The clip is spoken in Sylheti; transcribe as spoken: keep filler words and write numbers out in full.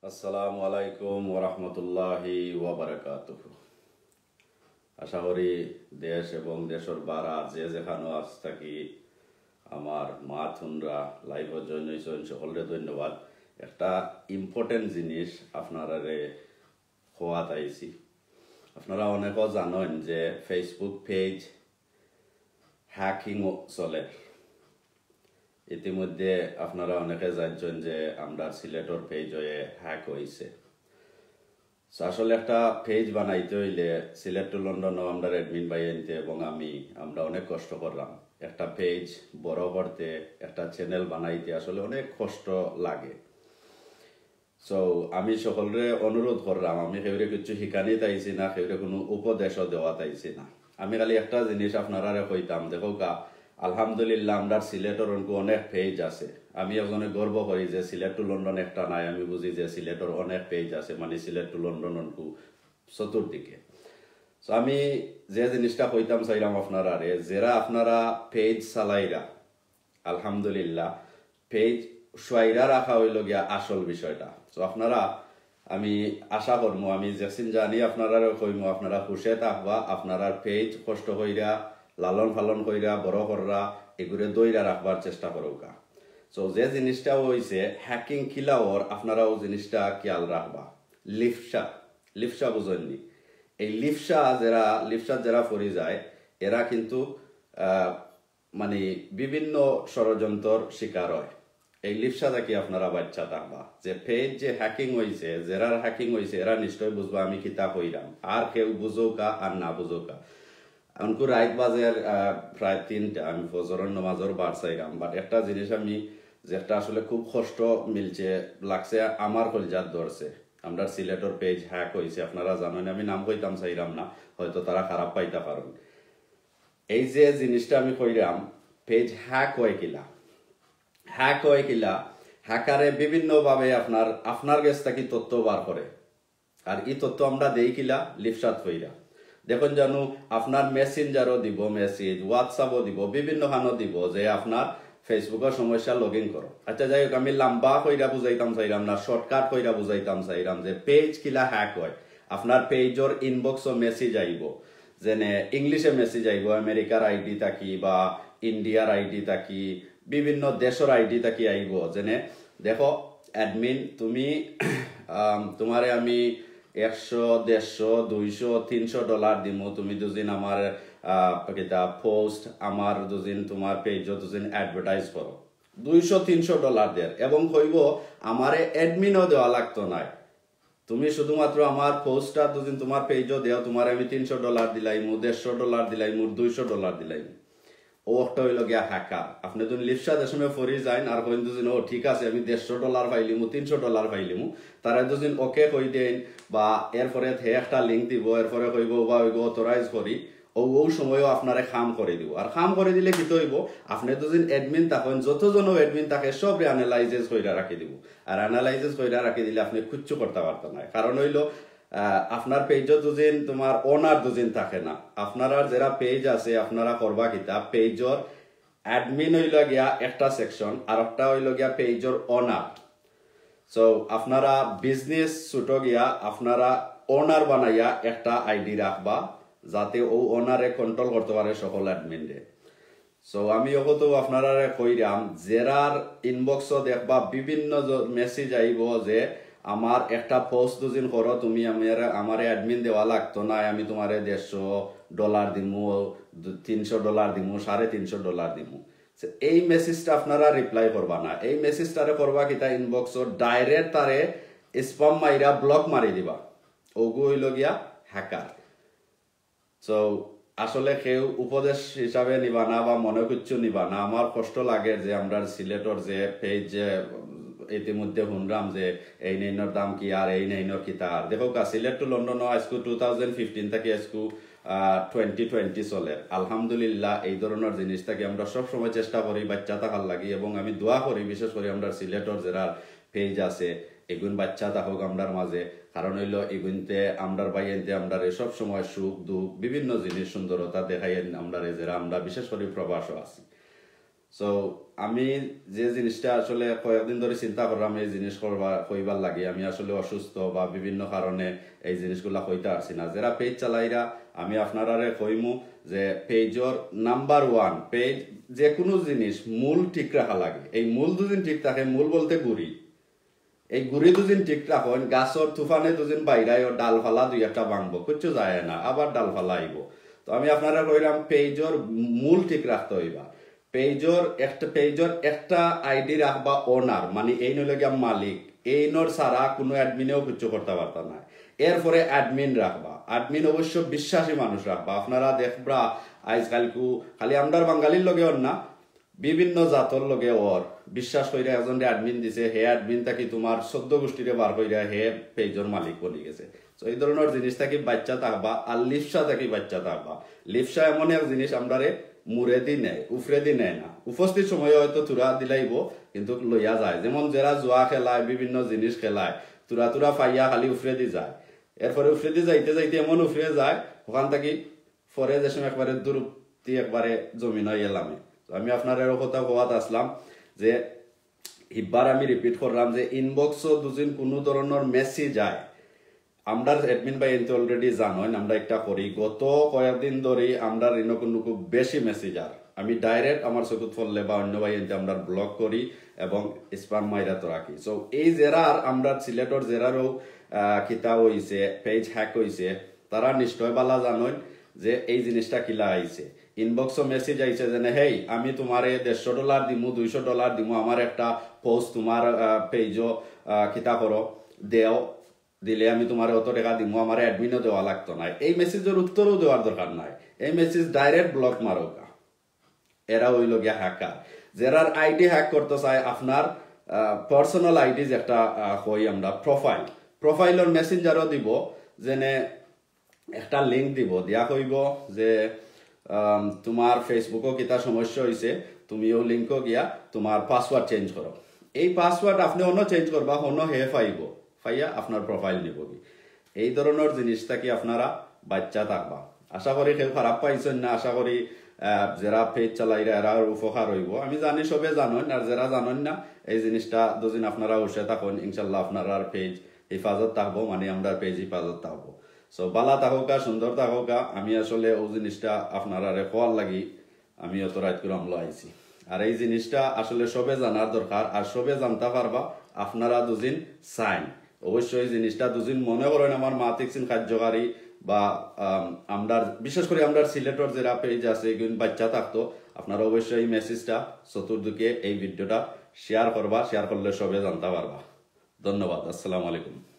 আসসালামু আলাইকুম ওয়া রাহমাতুল্লাহি ওয়া বারাকাতুহু। আশা করি দেশ এবং দেশর বারা যে যেখানো আছ থাকি আমার মা তুনরা live-ও join অইছইন, সকলরে ধন্যবাদ। একটা important জিনিস আপনারারে কওয়াত আইছি। আপনারা অনেকেও জানইন যে Facebook page hacking চলের। ইতিমধ্যে আপনারা অনেকে জানছইন যে আমরার সিলেটর page অয়ে hack অইছে। So আসলে একটা page বানাইতে অইলে সিলেট to লন্ডনও আমরার admin ভাইয়াইন্তে এবং আমি, আমরা অনেক কষ্ট করলাম। একটা page বড় করতে, একটা channel বানাইতে আসলে অনেক কষ্ট লাগে। So আমি সকলরে অনুরোধ করলাম, আমি কেউরে কিচ্ছু হিকানিত আইছি না, কেউরে কুনু উপদেশও দেওয়াত আইছি না। আমি খালি একটা জিনিস আপনারারে কইতাম, দেখউক্কা, আলহামদুলিল্লাহ, আমরার সিলেটর অনকু অনেক page আছে। আমি একজনে গর্ব করি যে সিলেট to লন্ডন একটা নাই, আমি বুঝি যে সিলেটর অনেক page আছে, মানে সিলেট to লন্ডন অনকু চতুর্দিকে। So আমি যে জিনিসটা কইতাম চাইরাম আপনারারে, যেরা আপনারা page চালাইরা, আলহামদুলিল্লাহ, page সইরা রাখা অইলো গিয়া আসল বিষয়টা। So আপনারা, আমি আশা করমু, আমি যেকদিন জানি আপনারারে কইমু, আপনারা খুশে থাকবা, আপনারার page কষ্ট কইরা, লালন পালন কইরা, বড় কররা, এগুরে ধইরা রাখবার চেষ্টা করউক্কা। So যে জিনিসটা অইছে, hacking কিলা অর, আপনারা অউ জিনিসটা খিয়াল রাখবা। লিপসা, লিপসা বুঝইননি? এই লিপসা যেরা, লিপসাত যেরা পড়ি যায়, এরা কিন্তু, আহ, মানে বিভিন্ন ষড়যন্ত্রর শিকার অয়। এই লিপসা থাকি আপনারা বাচ্চা থাকবা। যে page যে hacking অইছে, যেরার hacking অইছে, এরা নিশ্চয় বুঝবা আমি কিতা কইরাম। আর কেউ বুঝউক্কা আর না বুঝউক্কা। অনকু রাইত বাজের, আহ, প্রায় তিনটা, আমি ফজরর নমাজর বার চাইরাম, but একটা জিনিস আমি, যেটা আসলে খুব কষ্ট মিলছে, লাগছে আমার কলজাত ধরছে। আমরার সিলেটর page hack অইছে, আপনারা জানইন, আমি নাম কইতাম চাইরাম না, হয়তো তারা খারাপ পাইতা পারইন। এই যে জিনিসটা আমি কইরাম, page hack অয় কিলা, hack অয় কিলা, hacker-এ বিভিন্নভাবে আপনার, আপনার গেছ থাকি তথ্য বার করে। আর ই তথ্য আমরা দেই কিলা? লিপসাত পড়িয়া। দেখইন জানু আপনার Messenger-ও দিব message, WhatsApp-ও দিব, বিভিন্নখানো দিব যে আপনার Facebook-ও সমস্যা, login করো। আচ্ছা, যাই হউক, আমি লম্বা কইরা বুঝাইতাম চাইরাম না, shortcut কইরা বুঝাইতাম চাইরাম যে page কিলা hack অয়। আপনার page-র inbox-ও message আইবো, যেনে English-এ message আইবো, আমেরিকার ID থাকি বা ইন্ডিয়ার ID থাকি, বিভিন্ন দেশর ID থাকি আইবো, যেনে দেখো, admin, তুমি, আম, তুমারে আমি একশো, দেড়শো, দুইশো, তিনশো dollar দিমু, তুমি দুদিন আমার, আহ, কিতা, post, আমার দুদিন তুমার page-ও দুদিন advertise করো। দুইশো, তিনশো dollar দের এবং কইবো, আমারে admin-ও দেওয়া লাগতো নায়, তুমি শুধুমাত্র আমার post-টা দুদিন তুমার page-ও দেও, তুমারে আমি তিনশো dollar দিলাইমু, দেড়শো dollar দিলাইমু, দুইশো dollar দিলাইমু। অউ একটা অইলো গিয়া hacker। আপনে দুদিন লিপসাত যে সময় পড়ি যাইন আর কইন দুদিন, "ও ঠিক আছে, আমি দেড়শো dollar পাইলিমু, তিনশো dollar পাইলিমু।" তারে দুদিন OK কই দেইন, বা এরপরে হে একটা link দিবো, এরপরে কইবো, "ওবা, ওইগু authorize করি।" অউ, অউ সময়ও আপনারে কাম করি দিবো। আর কাম করি দিলে কিতা অইবো? আপনে দুদিন admin থাকইন, যতজনও admin থাকে, সবরে analysis কইরা রাখি দিবো। আর analysis কইরা রাখি দিলে আপনে কিচ্ছু করতা পারতা নায়। কারণ অইলো, আহ, আপনার page-ও দুদিন তুমার owner দুদিন থাকে না। আপনারার যেরা page আছে, আপনারা করবা কিতা, page-র admin অইলো গিয়া একটা section, আর একটা অইলো গিয়া page-র owner। So, আপনারা business ছোট গিয়া আপনারা owner বানাইয়া একটা ID রাখবা, যাতে অউ owner-এ control করতে পারে সকল admin-রে। So, আমি অগত আপনারারে কইরাম, যেরার inbox-ও দেখবা বিভিন্ন জ-, message আইবো যে, "আমার একটা post দুদিন করো, তুমি আমার, আমারে admin দেওয়া লাগতো নায়, আমি তুমারে দেড়শো dollar দিমু, দু-, তিনশো dollar দিমু, সাড়ে তিনশো dollar দিমু।" So, এই message-টা আপনারা reply করবা না, এই message-টারে করবা কিতা, inbox-ও direct তারে spam মাইরা block মারি দিবা। অগু অইলো গিয়া hacker। So, আসলে কেউ উপদেশ হিসাবে নিবা না বা মনে কিচ্ছু নিবা না। আমার কষ্ট লাগে যে আমরার সিলেটর যে page, যে, উম, ইতিমধ্যে হুনরাম যে এইন এইনর দাম কি আর এইন এইনর কিতা আর। দেখউক্কা, সিলেট to লন্ডনও আইজকু two thousand fifteen থাকি আইজকু, আহ, twenty twenty চলের। আলহামদুলিল্লাহ, এই ধরনর জিনিস থাকি আমরা সব সময় চেষ্টা করি বাচ্চা থাকার লাগি এবং আমি দোয়া করি, বিশেষ করি আমরার সিলেটর যেরার page আছে, এগুন বাচ্চা থাকউক আমরার মাঝে, কারণ অইলো এগুনতে আমরার ভাইয়াইন্তে আমরারে সব সময় সুখ দুঃখ বিভিন্ন জিনিস সুন্দরতা দেখাইয়া আমরারে, যেরা আমরা বিশেষ করি প্রবাসও আছি। সো আমি যে জিনিসটা আসলে কয়েকদিন ধরি চিন্তা করলাম এই জিনিস করবার, কইবার লাগি, আমি আসলে অসুস্থ বা বিভিন্ন কারণে এই জিনিসগুলা কইতা পারছি না। যেরা পেজ চালাইরা, আমি আপনারারে কইমু যে পেজর নাম্বার ওয়ান, পেজ যে কোনো জিনিস মূল ঠিক রাখা লাগে। এই মূল দুদিন ঠিক থাকে, মূল বলতে গুড়ি। এই গুড়ি দুদিন ঠিক রাখইন, গাছর তুফানে দুদিন বাইরাইও, ডালপালা দুই একটা ভাঙবো, কিচ্ছু যায় না, আবার ডালপালা আইবো। তো আমি আপনারারে কইলাম পেজর মূল ঠিক রাখতে অইবা। পেজর একটা, পেজর একটা আইডি রাখবা ওনার, মানে এইন অইলো গিয়া মালিক, এইনর ছাড়া কোনো অ্যাডমিনেও কিচ্ছু করতা পারতা না। এরপরে অ্যাডমিন রাখবা, অ্যাডমিন অবশ্য বিশ্বাসী মানুষ রাখবা। আপনারা দেখবা আইজকালকু খালি আমরার বাঙালির লগে অর না, বিভিন্ন জাতর লগে অর। বিশ্বাস কইরা একজনরে অ্যাডমিন দিছে, হে অ্যাডমিন থাকি তোমার চোদ্দ গোষ্ঠীরে বার কইরা হে পেজর মালিক বনি গেছে। তো এই ধরনর জিনিস থাকি বাইচ্চা থাকবা, আর লিপসা থাকি বাইচ্চা থাকবা। লিপসা এমন এক জিনিস আমরারে মুড়েদি নেয়, উফরেদি নেয় না। উপস্থিত সময়ে হয়তো থুড়া দিলাইবো, কিন্তু লইয়া যায়। যেমন যেরা জুয়া খেলায়, বিভিন্ন জিনিস খেলায়, থুড়া থুড়া পাইয়া খালি উফরেদি যায়। এরপরে উফরেদি যাইতে যাইতে এমন উফরে যায়, ওখান থাকি পরে যে সময় একবারে দুরুপ্তি একবারে জমিন অইয়া লামে। তো আমি আপনারারে কথা কওয়াত আছলাম যে হিব্বার আমি রিপিট করলাম যে ইনবক্সো দুদিন কোনো ধরনর মেসেজ আয়, আমরার অ্যাডমিন ভাইয়াইন্তে already জানইন, আমরা একটা করি। গত কয়েকদিন ধরি আমরার ইনো কুনু খুব বেশি মেসেজ আর আমি ডাইরেক্ট আমার চকুত পড়লে বা অন্য ভাইয়াইন্তে আমরা ব্লক করি এবং স্প্যাম মাইরা তো রাখি। সো এই যেরার আমরার সিলেটর যেরারও, আহ, কিতা অইছে, পেজ হ্যাক অইছে, তারা নিশ্চয় বালা জানইন যে এই জিনিসটা কিলা আইছে। ইনবক্সো মেসেজ আইছে যেনে, "হেই, আমি তোমারে দেড়শো ডলার দিমু, দুইশো ডলার দিমু, আমার একটা পোস্ট তোমার, আহ, পেজও, আহ, কিতা করো, দেও, দিলে আমি তোমারে অত টেকা দিমু, আমার অ্যাডমিনও দেওয়া লাগতো না।" এই মেসেজর উত্তরও দেওয়ার দরকার নাই, এই মেসেজ ডাইরেক্ট ব্লক মারোকা। এরা অইলো গিয়া হ্যাকার। যেরার আইডি হ্যাক করতে চায়, আপনার, আহ, পার্সোনাল আইডি যেটা, আহ, কই আমরা প্রোফাইল, প্রোফাইলর মেসেঞ্জারও দিব, যেনে একটা লিংক দিব, দিয়া কইব যে, আম, তোমার ফেসবুকও কিতা সমস্যা অইছে, তুমি ও লিংকও গিয়া তোমার পাসওয়ার্ড চেঞ্জ করো। এই পাসওয়ার্ড আপনি অন্য চেঞ্জ করবা, অন্য হে পাইব, পাইয়া আপনার প্রোফাইল নিব কি। এই ধরনর জিনিস থাকি আপনারা বাইচ্চা থাকবা। আশা করি কেউ খারাপ পাইছইন না, আশা করি, আহ, যেরা পেজ চালাইরা এরার উপকার অইব। আমি জানি সবে জানইন, আর যেরা জানইন না, এই জিনিসটা দুদিন আপনারা হুশে থাকইন, ইনশাল্লাহ আপনারার পেজ হেফাজত থাকবো, মানে আমরার পেজ হেফাজত থাকবো। সো বালা থাকোকা, সুন্দর থাকোকা। আমি আসলে ও জিনিসটা আপনারারে কওয়ার লাগি আমি অত রাইত করে আমলো আইছি। আর এই জিনিসটা আসলে সবে জানার দরকার, আর সবে জানতা পারবা আপনারা দুদিন চাইন। অবশ্যই এই জিনিসটা দুদিন মনে করেন আমার মাতিকসিন কার্যকারী বা, আম, আমরার, বিশেষ করে আমরার সিলেটর যেরা পেজ আছে, এগুন বাইচ্চা থাকতো, আপনারা অবশ্যই এই মেসেজটা চতুর্দিকে এই ভিডিওটা শেয়ার করবা, শেয়ার করলে সবে জানতা পারবা। ধন্যবাদ, আসসালামু আলাইকুম।